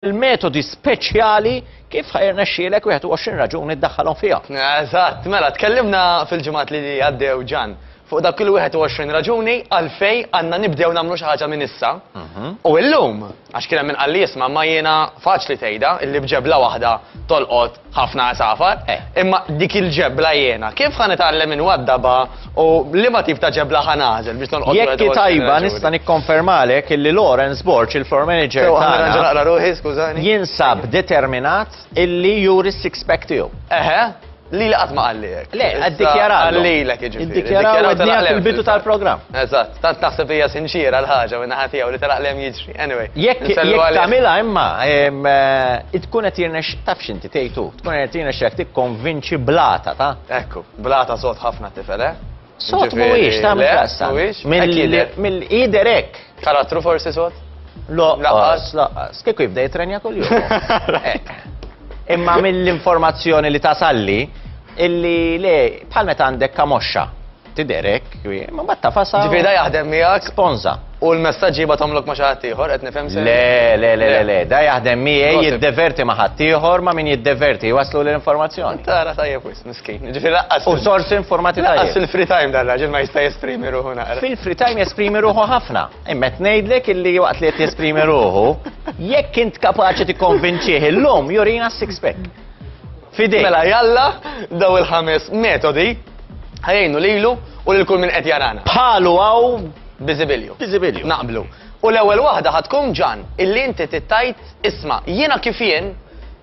Il-metodi speċjali kif ħa jirnexxielek 21 raġuni ddaħħalhom fiha. Eżatt, mela tkellimna fil-ġimgħat li għaddew Ġan fuq dak il-21 raġuni għalfej għandna nibdew nagħmlu xi ħaġa minn issa. U illum, għax kien hemm min qalli isma' ma jiena faċli tgħidha illi b'ġebla waħda tolqot ħafna għasafar, eh. imma dik il-ġebla jiena, kif ħa nitgħallem inwaddabha u liema tip ta' ġebla ħa nagħżel biex nolqot Jekk tajba nista' nikkonfermalek illi Lawrence Borg, il-floor manager tagħna, ruħi, skużani. Jinsab determinat illi juri s-six pack tiegħu. Eħe, li li qatt ma qalli hekk. Le, iddikjaralu. Għallilek jiġifieri. Iddikjaralu fil-bidu tal-programm. Eżatt, tant naħseb hija sinċira l-ħaġa minn naħa tiegħu li telaq lem jiġri. Anyway. Jekk tagħmilha imma eh, tkun qed jirnex taf x'inti tgħidu, tkun qed jirnexxek tikkonvinċi blata ta' Ekku, blata sod ħafna tifel, eh? Sod mhuwiex ta' mhux Mill-ider hekk. Karattru forsi sod? Laqqas, laqqas. Kieku jibda jitrenja kuljum. Eh. Imma mill-informazzjoni li tasalli, illi le, bħal meta għandek kamoxxa, tidher hekk, imma mbagħad tafasha. Ġifieri da jaħdem miegħek. Sponża. U l-messaġġi jibgħathomlok ma' xi ħadd ieħor, qed nifhem sew? Le, le, le, le, le, da jaħdem miegħi jiddeverti ma' ħaddieħor ma' min jiddeverti jwasslu l-informazzjoni. Tara tajjeb wisq, miskin. Ġifieri laqqas. U sorsi informati tajjeb. Laqqas fil-free time dan raġel ma jista' jesprimi ruħu naqra. Fil-free time jesprimi ruħu ħafna. Imma qed ngħidlek illi waqt li qed jesprimi ruħu, jekk int kapaċi tikkonvinċih illum jurina s-six pack. Fidejk. Mela jalla daw il-ħames metodi ħa jgħinu lilu u lil kull min qed jarana. Bħalu hawn Biżibilju. Biżibilju. Naqblu. U l-ewwel waħda ħa tkun Ġan illi inti tittajt isma' jiena kif jien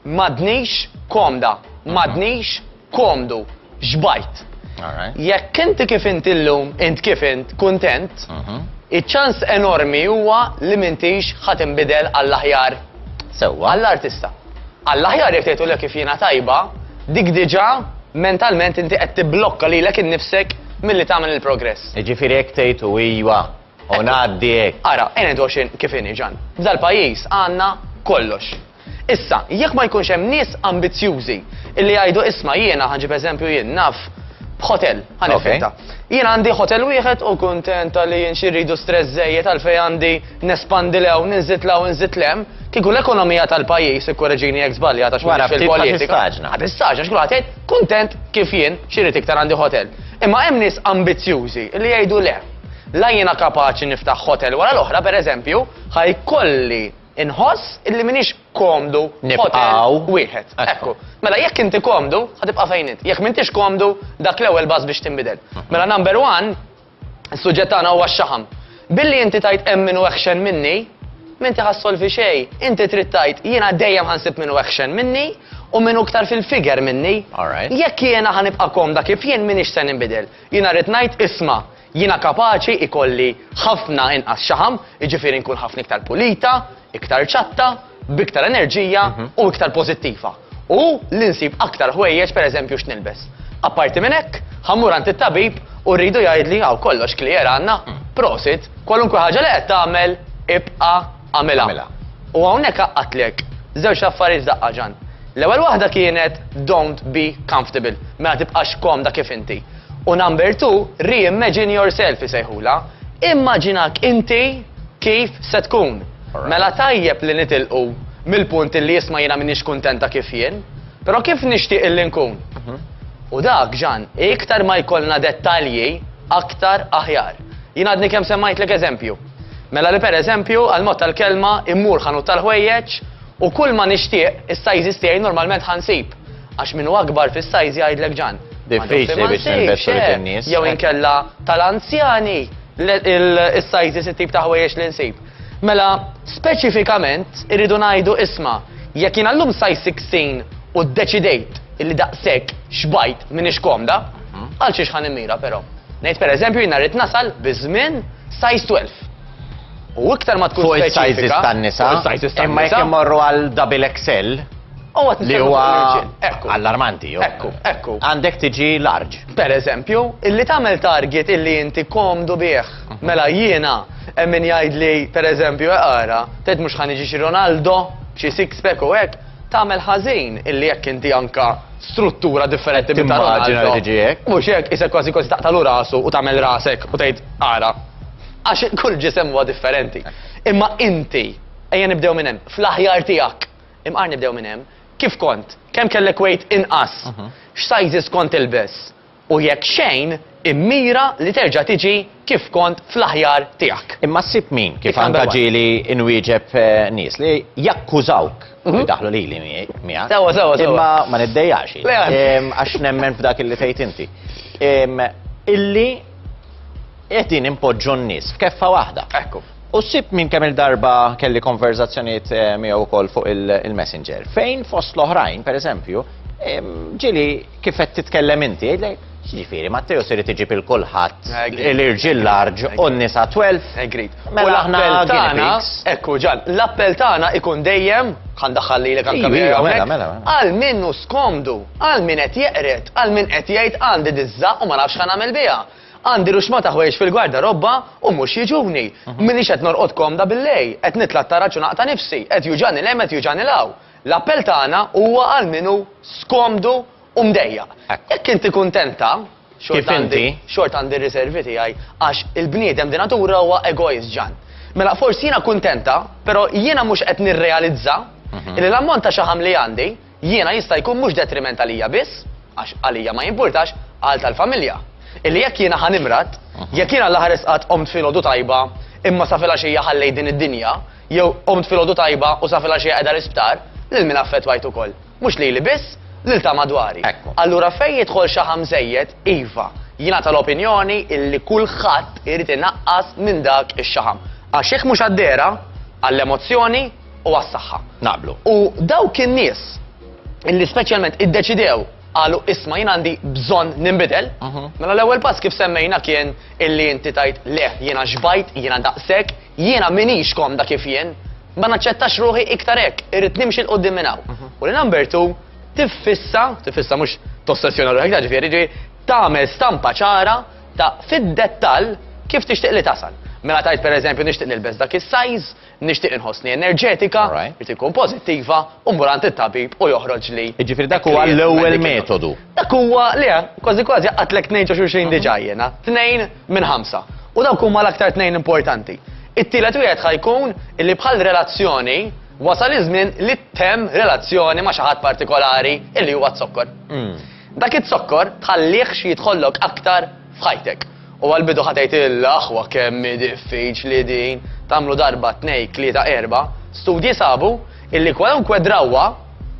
m'għadnix komda, m'għadnix komdu, xbajt. Jekk inti kif int illum, int kif int, kuntent, mhm. iċ-ċans enormi huwa li m'intix ħa tinbidel għall-aħjar. Sewwa. Għall-artista. Għall-aħjar jekk tgħidu le kif jiena tajba, dik diġà mentalment inti qed tibblokka lilek innifsek milli tagħmel il-progress. Jiġifieri jekk tgħid u iwa, u ngħaddi hekk. Ara, ejja ngħidu għax kif inhi Ġan. F'dal-pajjiż għandna kollox. Issa, jekk ma jkunx hemm nies ambizzjużi illi jgħidu isma' jiena ħa nġib eżempju jien naf b'hotel, ħa niffinta. Jien għandi hotel wieħed u kuntenta li jien xi rridu stress żejjed għalfejn għandi nespandi 'l hawn, inżid 'l hawn, inżid 'l hemm, kieku l-ekonomija tal-pajjiż, ikkoreġini jekk żbaljat għax Wara m'iniex ftit ħa fil-politika. tistaġna. Ħa tistaġna għax kulħadd jgħid kuntent kif jien, xi rrid iktar għandi hotel. Imma hemm nies ambizzjużi li jgħidu le. La jiena kapaċi niftaħ hotel wara l-oħra, pereżempju, ħa jkolli Inħoss illi m'iniex komdu f'hotel wieħed. Ekku. Mela jekk inti komdu, ħa tibqa' fejn int. Jekk m'intix komdu, dak l-ewwel pass biex tinbidel. Mela number one, is-suġġett tagħna huwa x-xaħam. Billi inti tgħid hemm min hu eħxen minni, m'inti ħa ssolvi xejn. Inti trid tgħid jiena dejjem ħa nsib min hu eħxen minni u min hu iktar fil-figure minni. Jekk jiena ħa nibqa' komda kif jien m'iniex se ninbidel. Jiena rrid ngħid isma' Jiena kapaċi ikolli ħafna inqas xaħam, jiġifieri nkun ħafna iktar pulita, iktar ċatta, b'iktar enerġija u iktar pożittiva. U li nsib aktar ħwejjeġ pereżempju x'nilbes. Apparti minn hekk, ħa mmur għand it-tabib u rridu jgħidli hawn kollox clear għandna, prosit, kwalunkwe ħaġa li qed tagħmel ibqa' agħmilha. U hawnhekk għaqqadtlek żewġ affarijiet f'daqqa Ġan. L-ewwel waħda kienet don't be comfortable, mela tibqax komda kif inti. U number two, reimagine yourself isejħulha. Immaġinak inti kif se tkun. Mela tajjeb li nitilqu mill-punt illi isma' jiena m'iniex kuntenta kif jien, però kif nixtieq illi nkun? U dak, Ġan, iktar ma jkollna dettalji, aktar aħjar. Jien għadni kemm semmajtlek eżempju. Mela li pereżempju, għall-mod tal-kelma, immur ħanut tal-ħwejjeġ u kull ma nixtieq, is-sizes tiegħi normalment ħa nsib. Għax min hu akbar fis-size jgħidlek Ġan. Diffiċli biex nilbes dik in-nies. Jew inkella tal-anzjani is-sizes it-tip ta' ħwejjeġ li nsib. Mela, speċifikament irridu ngħidu isma' jekk jiena llum size 16 u ddeċidejt illi daqshekk xbajt m'iniex komda, għal xiex ħa nimmira però? Ngħid pereżempju jiena rrid nasal biż-żmien size 12. U iktar ma tkun Fuq il-sizes speċifika. tan-nisa. Fuq il-sizes tan-nisa. Imma jekk immorru għal double XL, U għat li huwa Ekku. allarmanti. jo. Ekku, ekku. Għandek tiġi large. Per eżempju, illi tagħmel target illi inti komdu bih. Mela jiena hemm min jgħidli per eżempju ara, tgħid mhux ħa niġi xi Ronaldo, xi six pack u hekk, tagħmel ħażin illi jekk inti anka struttura differenti minn ta' Timmaġina Ronaldo. li tiġi hekk. Mhux hekk, isek kważi kważi taqtalu rasu u tagħmel rasek u tgħid ara. Għax kull ġisem huwa differenti. Imma inti. Ejja nibdew minn hemm. Fl-aħjar tiegħek. Imqar nibdew minn hemm. Kif kont? Kemm kellek weight inqas? X'sizes kont tilbes? U jekk xejn, immira li terġa' tiġi kif kont fl-aħjar tiegħek. Imma ssib min, kif anka ġieli nwieġeb nies li jakkużawk u jdaħħlu lili miegħek. Sewwa, sewwa, sewwa. Imma ma niddejjaqx. Għax nemmen f'dak illi tgħid inti. Illi qegħdin impoġġu n-nies f'keffa waħda. Ekku. U ssib min kemm il-darba kelli konverzazzjonijiet miegħu wkoll fuq il-Messenger. Fejn fost l-oħrajn, pereżempju, ġieli Kif qed titkellem inti, jgħidlek, x'ġifieri, Matteo se irid iġib il kulħadd l-irġiel large u n-nisa 12. Agreed. Mela aħna tagħna, ekku ġan, l-appell tagħna ikun dejjem, ħa ndaħħal lilek anke mela, mela, mela. Għal min hu skomdu, għal min qed jeqred, għal min qed jgħid għandi diżżaq u ma nafx ħa nagħmel biha. Għandi ruxma ta' ħwejjeġ fil-gwardarobba u mhux jiġuni. M'iniex qed norqod komda bil-lejl, qed nitla' t-taraġ u naqta' nifsi, qed juġagħni 'l hemm qed juġagħni 'l hawn. L-appell tagħna huwa għal min hu skomdu u mdejjaq. Jekk inti kuntenta, Kif inti? xorta għandi r-riservi tiegħi għax il-bniedem di natura huwa egoist Ġan. Mela forsi jiena kuntenta, però jiena mhux qed nirrealizza illi l-ammont ta' xaħam li għandi jiena jista' jkun mhux detriment għalija biss, għax għalija ma jimpurtax, għal tal-familja. Illi jekk jiena ħa nimrad, jekk jiena l-aħħar qatt qomt filgħodu tajba imma sa filgħaxija ħallejt din id-dinja, Jew qomt filgħodu tajba u sa filgħaxija qiegħda l-isptar, lil min affettwajt ukoll? Mhux lili biss, lil ta' madwari. Ekku. Allura fejn jidħol xaħam żejjed, iva, jiena tal-opinjoni illi kulħadd irid inaqqas minn dak ix-xaħam. Għax jekk mhux għad-dehra, għall-emozzjoni u għas-saħħa. Naqblu. U dawk in-nies illi speċjalment iddeċidew qalu isma' jien għandi bżonn ninbidel, mela l-ewwel pass kif semmejna kien illi inti tgħid le jiena xbajt, jiena daqshekk, Jiena m'iniex komda kif jien. Ma naċċettax ruħi iktar hekk, irrid nimxi 'l quddiem minn hawn. U li number two, tiffissa, tiffissa mhux tossessjona ruħek ta' ġifieri, ġifieri tagħmel stampa ċara ta' fid-dettall kif tixtieq li tasal. Mela tgħid pereżempju nixtieq nilbes dak is-size, nixtieq inħossni enerġetika, irid inkun pożittiva, u mmur għand it-tabib u joħroġli. Jiġifieri dak huwa l-ewwel metodu. Dak huwa, le, kważi kważi għatlek tnejn ġo xulxin diġà jiena. Tnejn minn ħamsa. U dawk huma l-aktar tnejn importanti. It-tielet wieħed ħa jkun illi bħal relazzjoni wasal iż-żmien li ttemm relazzjoni ma' xi ħadd partikolari illi huwa z-zokkor. Dak iz-zokkor tħallihx jidħollok aktar f'ħajtek. U għall-bidu ħa tgħid il-aħwa kemm hi diffiċli din, tagħmlu darba, tnej, tlieta, erbgħa. Studji sabu illi kwalunkwe drawwa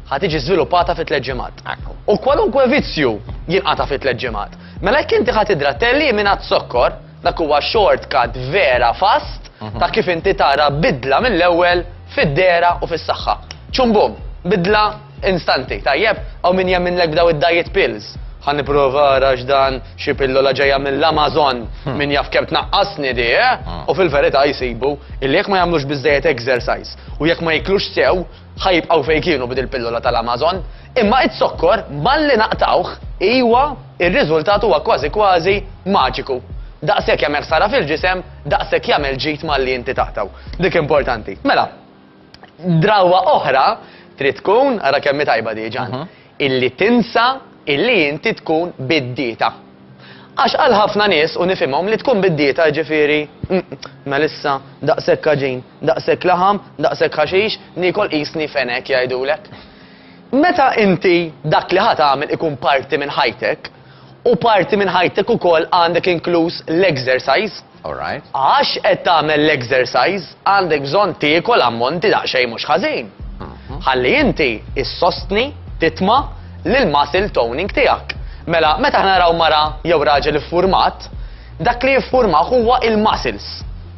ħa tiġi żviluppata fi tliet ġimgħat. U kwalunkwe vizzju jinqata' fi tliet ġimgħat. Mela jekk inti ħa tidra telimina z-zokkor, dak huwa shortcut vera fast ta' kif inti tara bidla mill-ewwel fid-dehra u fis-saħħa. Ċum bum, bidla instanti, tajjeb? Hawn min jemminlek b'daw id-diet pills. Ħa nipprova ara x'dan xi pillola ġejja mill-Amazon, min jaf kemm tnaqqasni di, eh? U fil-verità jsibu illi jekk ma jagħmlux biżżejjed exercise u jekk ma jiklux sew, ħa jibqgħu fejn kienu b'dil-pillola tal-Amazon. Imma iz-zokkor malli naqtgħuh, iwa, ir-riżultat huwa kważi kważi maġiku. Daqshekk jagħmel ħsara fil-ġisem, daqshekk jagħmel ġid malli inti taqtgħu. Dik importanti. Mela, drawwa oħra trid tkun, ara kemm hi tajba di Ġan, illi tinsa illi inti tkun bid-dieta. Għax għal ħafna nies, u nifhimhom, li tkun bid-dieta jiġifieri, mela issa daqshekk għaġin, daqshekk laħam, daqshekk ħaxix, niekol qisni fenek jgħidulek. Meta inti dak li ħa tagħmel ikun parti minn ħajtek, u parti minn ħajtek ukoll għandek inkluż l-exercise, għax qed tagħmel l-exercise għandek bżonn tiekol ammonti daqsxejn mhux ħażin. Ħalli inti issostni, titma' lill-muscle toning tiegħek. Mela, meta aħna naraw mara jew raġel iffurmat, dak li jiffurmah huwa il-muscles,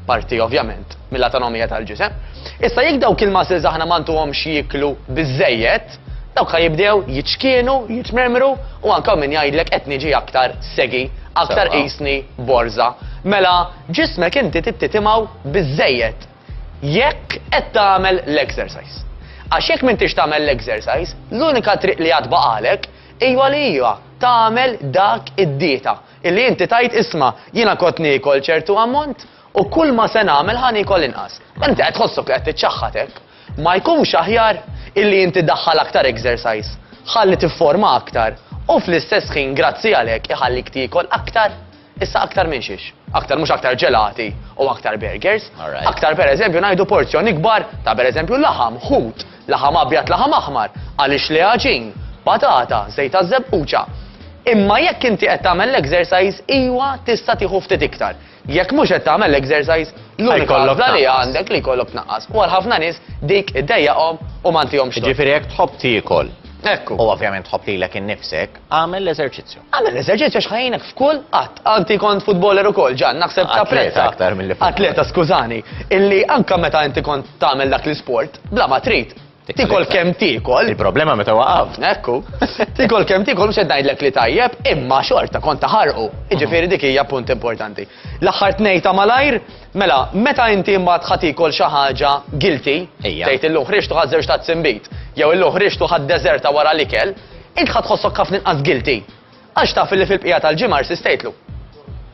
parti ovvjament mill-atonomija tal-ġisem. Issa jekk dawk il-muscles aħna ma ntuhomx jieklu biżżejjed, dawk ħa jibdew jiċkienu, jitmermru u anke min jgħidlek qed niġi aktar segi, aktar qisni borża. Mela ġismek inti trid titimgħu biżżejjed jekk qed tagħmel l-exercise. Għax jekk m'intix tagħmel l-exercise, l-unika triq li għad baqalek hija li hija tagħmel dak id-dieta illi inti tgħid isma' jiena kont niekol ċertu ammont u kull ma se nagħmel ħa niekol inqas. Inti qed tħossok li qed tiċċaħħad hekk. Ma jkunx aħjar illi inti daħħal aktar exercise, ħalli tifforma aktar u fl-istess ħin grazzi għalhekk iħallik tiekol aktar? Issa aktar minn xiex? Aktar mhux aktar ġelati. u aktar burgers. Aktar pereżempju ngħidu porzjon ikbar ta' pereżempju laħam, ħut, laħam abjad, laħam aħmar, għaliex le għaġin, patata, żejt taż-żebbuġa. Imma jekk inti qed tagħmel l-exercise iwa tista' tieħu ftit iktar. Jekk mhux qed tagħmel l-exercise, l-unika għażla li għandek li jkollok tnaqqas. U għal ħafna nies dik iddejjaqhom u ma ntihomx. Ġifieri jekk tħobb tiekol. Ekku. U ovvjament tħobb lilek innifsek, għamel l-eżerċizzju. Għamel l-eżerċizzju għax ħajjinek f'kull qatt. Anti kont futboler ukoll, ġan, naħseb ta' prezza. Aktar mill Atleta, skużani, illi anka meta inti kont tagħmel dak l-isport, bla ma trid, Tikol kemm tikol. Il-problema meta waqaf. Ekku. Tikol kemm tikol mhux qed ngħidlek li tajjeb, imma xorta kont taħarqu. Jiġifieri dik hija punt importanti. L-aħħar tnej ta' malajr, mela, meta inti imbagħad ħa tikol xi ħaġa guilty, tgħid illum ħriġtu ħadd żewġ tazzi nbid, jew illum ħriġtu ħadd deżerta wara l-ikel, int ħa tħossok ħafna inqas guilty. Għax taf li fil-bqija tal-ġimgħa rsistejtlu.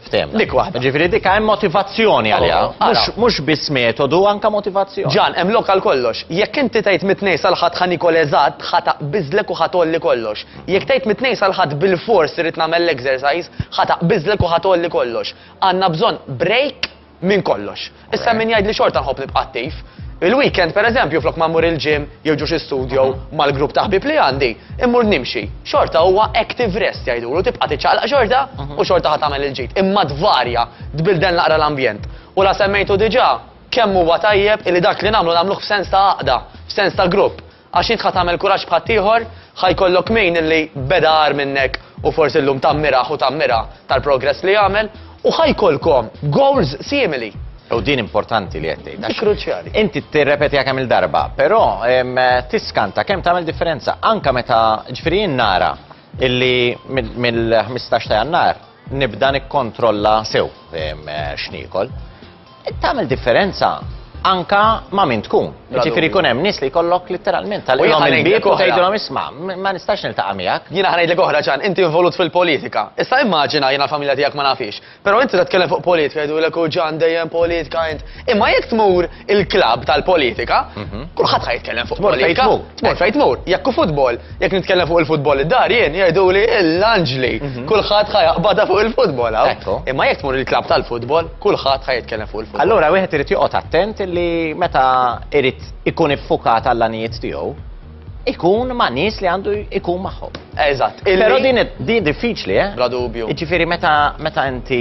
Ftehmna. Dik waħda. Ġifieri dik hemm motivazzjoni għaliha. Oh, ara. Mhux biss metodu, anka motivazzjoni. Ġan, hemm lok għal kollox. Jekk inti tgħid mit-tnejn sal-ħadd ħa nikol eżatt, ħa taqbiżlek u ħa tgħolli kollox. Jekk tgħid mit-tnejn sal-ħadd bilfors irrid nagħmel l-exercise, ħa taqbiżlek u ħa tgħolli kollox. Għandna bżonn break minn kollox. Issa min jgħid li xorta nħobb nibqa' attiv. Il-weekend, per eżempju, flok ma mmur il-gym jew ġo xi studio mal-grupp ta' ħbieb li għandi, immur nimxi. Xorta huwa active rest jgħidulu, tibqa' tiċċaqlaq xorta u xorta ħa tagħmel il-ġid. Imma tvarja, tbilden naqra l-ambjent. U la semmejtu diġà, kemm huwa tajjeb illi dak li nagħmlu nagħmluh f'sens ta' għaqda, f'sens ta' grupp. Għax int ħa tagħmel kuraġġ b'ħaddieħor, ħa jkollok min illi beda agħar minnek u forsi llum tammirah u tammira tal-progress li għamel, u ħa jkollkom goals simili. U din importanti li qed tgħid. Dik kruċjali. Inti tirrepetiha kemm il-darba, però tiskanta kemm tagħmel differenza anka meta ġifieri jien nara illi mill-15 ta' Jannar nibda nikkontrolla sew x'niekol. Tagħmel differenza anka ma' min tkun. Ġifieri jkun hemm nies li jkollok litteralment tal-ilhom il-bieb u tgħidilhom isma' ma nistax niltaqa' miegħek. Jiena ħa ngħidlek oħra Ġan, inti involut fil-politika. Issa immaġina jiena l-familja tiegħek ma nafhiex. Però inti titkellem fuq politika jgħidulek u Ġan dejjem politika int. Imma jekk tmur il-klabb tal-politika, mhm. kulħadd ħa jitkellem fuq politika. Tmur fejn tmur. Jekk hu futbol, jekk nitkellem fuq il-futbol id-dar jien jgħiduli l-anġli, mhm. kulħadd ħa jaqbadha fuq il-futbol. Imma jekk tmur il-klabb tal-futbol, kulħadd ħa jitkellem fuq il-futbol. Allura wieħed irid joqgħod attent li meta irid ikun iffukat għall-għanijiet tiegħu, ikun ma' nies li għandu ikun magħhom. Eżatt. Però din din diffiċli, eh? Bla dubju. Jiġifieri meta meta inti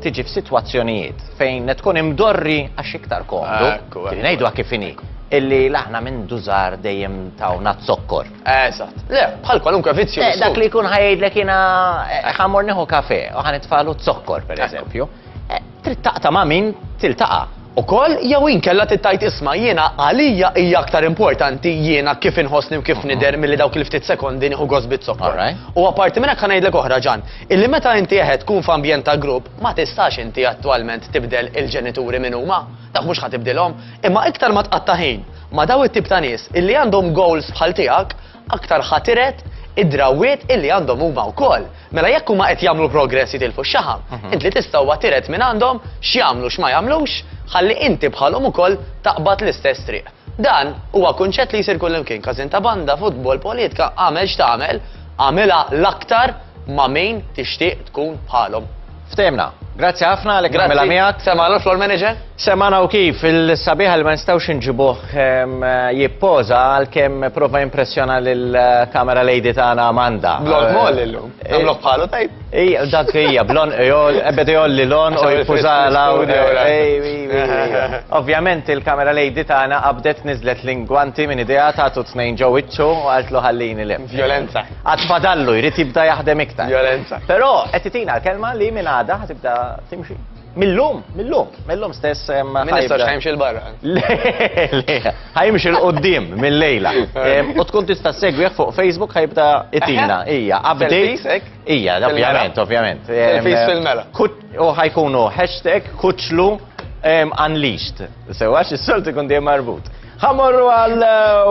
tiġi f'sitwazzjonijiet fejn tkun imdorri għax iktar komdu, ngħidu kif inhi, illi l-aħna minn dużar dejjem tawna zokkor. Eżatt. Le, bħal kwalunkwe vizzju. Eh, dak li jkun ħajdlek jiena eh, ħamor nieħu kafe u ħanitfalu zokkor pereżempju. Eh, trid taqta' ma' min tiltaqa'. Ukoll jew inkella tittajt isma' jiena għalija hija aktar importanti jiena kif inħossni u kif nidher milli dawk il-ftit sekondi nieħu gost biz-zokkor. U apparti minn hekk ħa ngħidlek oħra Ġan, illi meta inti eħe tkun f'ambjent ta' grupp ma tistax inti attwalment tibdel il-ġenituri min huma, dawk mhux ħa tibdilhom, imma iktar ma tqatta' ħin ma' daw it-tip ta' nies illi għandhom goals bħal tiegħek, aktar ħa tiret id-drawwiet illi għandhom huma wkoll. Mela jekk huma qed jagħmlu progress jitilfu x-xaħam, mhm. int li tista' huwa tiret minn għandhom x'jagħmlu x'ma jagħmlux, ħalli inti bħalhom ukoll taqbad l-istess triq. Dan huwa kunċett li jsir kullimkien, każin ta' banda, futbol, politika, għamel x'tagħmel, għamilha l-aktar ma' min tixtieq tkun bħalhom. Ftehimna. Grazzi ħafna għalek nagħmilha miegħek. Semana l-floor manager? Semana u kif il-sabiħa li ma nistgħux inġibuh jippoża għalkemm prova jimpressjona lill-kamera lady tagħna Amanda. Blond moll illum. Eh, Nagħmluh bħalu tajb. Ija, dak hija blond ebed jolli lon u jippużala. Ovvjament il-kamera lady tagħna qabdet niżlet l-ingwanti minn idea tagħtu tnejn ġo wiċċu u qaltlu ħallini le. Violenza. Għad fadallu, jrid jibda jaħdem iktar. Violenza. Però qed itina l-kelma li minn għada ħatibda timxi. Millum, millum, millum stess. Min nistax ħajmxi l-barra. Le, ħajmxi l-qoddim mill-lejla. U tkun tista' segwih fuq Facebook ħajibda itina. Ija, update. Ija, ovvjament, ovvjament. Selfies fil-mela. U ħajkunu hashtag kuċlu unleashed. Sewa, xis-soltu ikun dejjem marbut. Ħamorru għal eh,